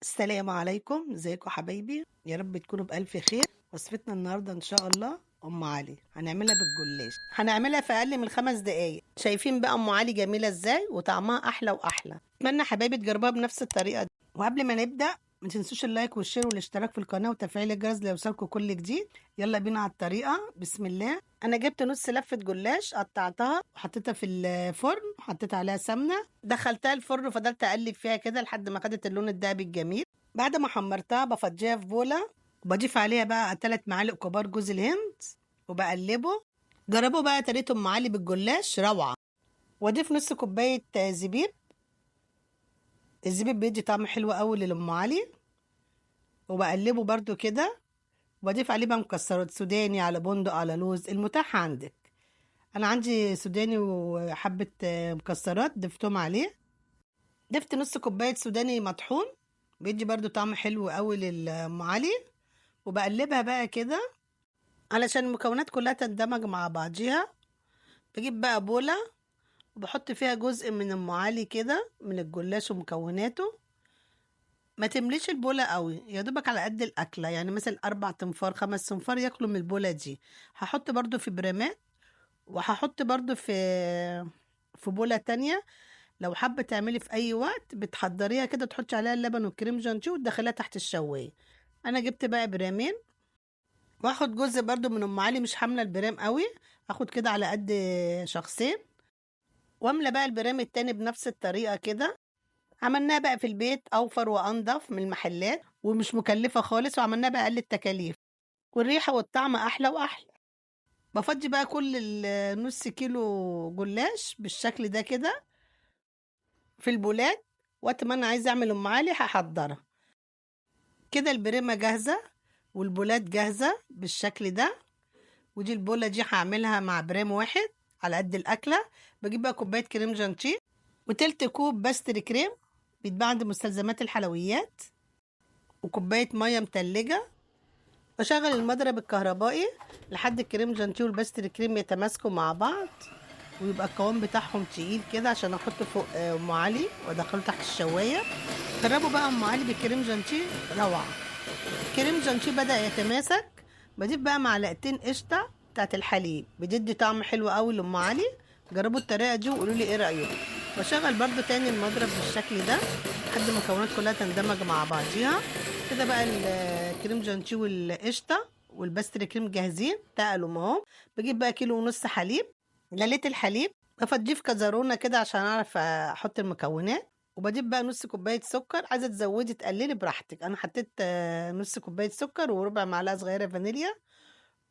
السلام عليكم، ازيكم حبايبي؟ يا رب تكونوا بألف خير. وصفتنا النهارده ان شاء الله ام علي، هنعملها بالجلاش، هنعملها في اقل من 5 دقايق. شايفين بقى ام علي جميلة ازاي وطعمها احلى واحلى. اتمنى حبايبي تجربوها بنفس الطريقة دي. وقبل ما نبدا ما تنسوش ال like وال share والاشتراك في القناة وتفعيل الجرس ليوصلكم كل جديد. يلا بينا على الطريقة. بسم الله. انا جبت نص لفه جلاش، قطعتها وحطيتها في الفرن، وحطيت عليها سمنه، دخلتها الفرن وفضلت اقلب فيها كده لحد ما خدت اللون الذهبي الجميل. بعد ما حمرتها بفضيها في بوله، وبضيف عليها بقى 3 معالق كبار جوز الهند وبقلبه. جربوا بقى طريقه ام علي بالجلاش، روعه. واضيف نص كوباية زبيب، الزبيب بيدي طعم حلو قوي للام علي، وبقلبه برده كده. وبضيف عليه بقى مكسرات سوداني على بندق على لوز، المتاح عندك. انا عندي سوداني وحبه مكسرات ضفتهم عليه. ضفت نص كوباية سوداني مطحون، بيدي برده طعم حلو قوي للام علي. وبقلبها بقى كده علشان المكونات كلها تندمج مع بعضيها. بجيب بقى بوله وبحط فيها جزء من ام علي كده من الجلاش ومكوناته. ما تمليش البوله قوي، يا دوبك على قد الاكلة، يعني مثلا 4 تنفار 5 تنفار ياكلوا من البوله دي. هحط برده في برامات، وهحط برده في بوله تانية. لو حابة تعملي في اي وقت بتحضريها كده، تحطي عليها اللبن والكريم جانتيه وتدخليها تحت الشوايه. انا جبت بقى برامين، واخد جزء برده من ام علي، مش حامله البرام قوي، اخد كده على قد شخصين. واملى بقى البرام التاني بنفس الطريقة كده. عملناها بقى في البيت، اوفر وانضف من المحلات ومش مكلفة خالص، وعملناها باقل التكاليف، والريحه والطعم احلى واحلى. بفضي بقى كل النص كيلو جلاش بالشكل ده كده في البولات. وقت ما انا عايزه اعمل ام علي هحضرها كده. البريمه جاهزة والبولات جاهزة بالشكل ده. ودي البوله دي هعملها مع برام واحد على قد الاكلة. بجيب بقى كوباية كريم جانتيه وتلت كوب pastry cream بيتباع عند مستلزمات الحلويات، وكوبايه مية متلجه. بشغل المضرب الكهربائي لحد الكريم جانتيه وال pastry cream يتماسكوا مع بعض ويبقى القوام بتاعهم تقيل كده، عشان احطه فوق ام علي وادخله تحت الشوايه. جربوا بقى ام علي بالكريم جانتيه، روعه. الكريم جانتيه بدا يتماسك. بضيف بقى معلقتين قشطه بتاعت الحليب، بتدي طعم حلو قوي لام علي. جربوا الطريقة دي وقولوا لي ايه رايكم. بشغل برده تاني المضرب بالشكل ده لحد المكونات كلها تندمج مع بعضيها كده. بقى الكريم جانتيه والقشطه وال pastry cream جاهزين، تقلوا اهو. بجيب بقى 1.5 كيلو حليب، غليت الحليب بفضيه في كزرونه كده عشان اعرف احط المكونات. وبجيب بقى نص كوباية سكر، عايزه تزودي تقللي براحتك. انا حطيت نص كوباية سكر وربع معلقه صغيرة فانيليا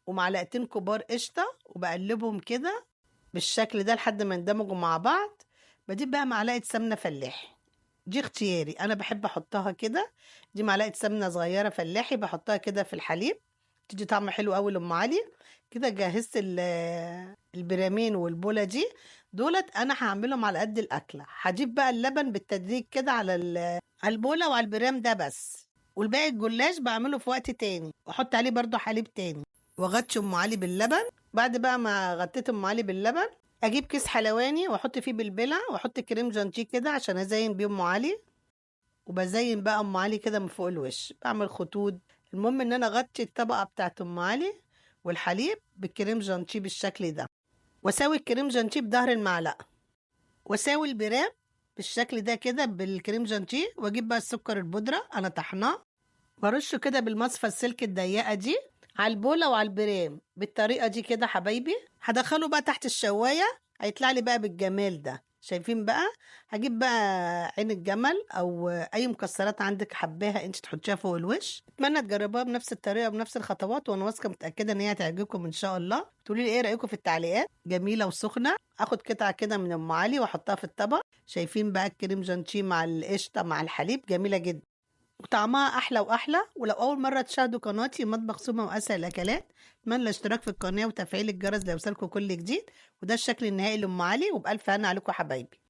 ومعلقتين كبار قشطه، وبقلبهم كده بالشكل ده لحد ما يندمجوا مع بعض. بجيب بقى معلقه سمنه فلاحي، دي اختياري، انا بحب احطها كده. دي معلقه سمنه صغيرة فلاحي بحطها كده في الحليب، تدي طعم حلو قوي لام علي. كده جهزت البرامين والبوله دي، دولت انا هعملهم على قد الاكلة. هجيب بقى اللبن بالتدريج كده على البوله وعلى البرام ده بس، والباقي الجلاش بعمله في وقت تاني، واحط عليه برده حليب تاني. واغطي ام علي باللبن. بعد بقى ما غطيت ام علي باللبن، اجيب كيس حلواني واحط فيه بلبلة واحط كريم جانتيه كده عشان ازين بيه ام علي. وبزين بقى ام علي كده من فوق الوش، بعمل خطوط. المهم ان انا اغطي الطبقة بتاعت ام علي والحليب بالكريم جانتيه بالشكل ده، واساوي الكريم جانتيه بظهر المعلقة، واساوي البرام بالشكل ده كده بالكريم جانتيه. واجيب بقى السكر البودره انا طحناه، برشه كده بالمصفى السلك الضيقه دي على البوله وعلى البرام بالطريقة دي كده حبايبي. هدخله بقى تحت الشوايه، هيطلع لي بقى بالجمال ده. شايفين بقى؟ هجيب بقى عين الجمل او اي مكسرات عندك حباها انت تحطيها فوق الوش. اتمنى تجربوها بنفس الطريقة بنفس الخطوات، وانا واثقة متاكدة ان هي هتعجبكم ان شاء الله. تقولي لي ايه رايكم في التعليقات. جميلة وسخنه. اخد قطعه كده من ام علي واحطها في الطبق. شايفين بقى الكريم جانتيه مع القشطه مع الحليب، جميلة جدا وطعمها احلى واحلى. ولو اول مرة تشاهدوا قناتي مطبخ سومه واسهل الاكلات، اتمنى الاشتراك في القناة وتفعيل الجرس ليوصلكم كل جديد. وده الشكل النهائي لام علي، وبالف هنا عليكم حبايبي.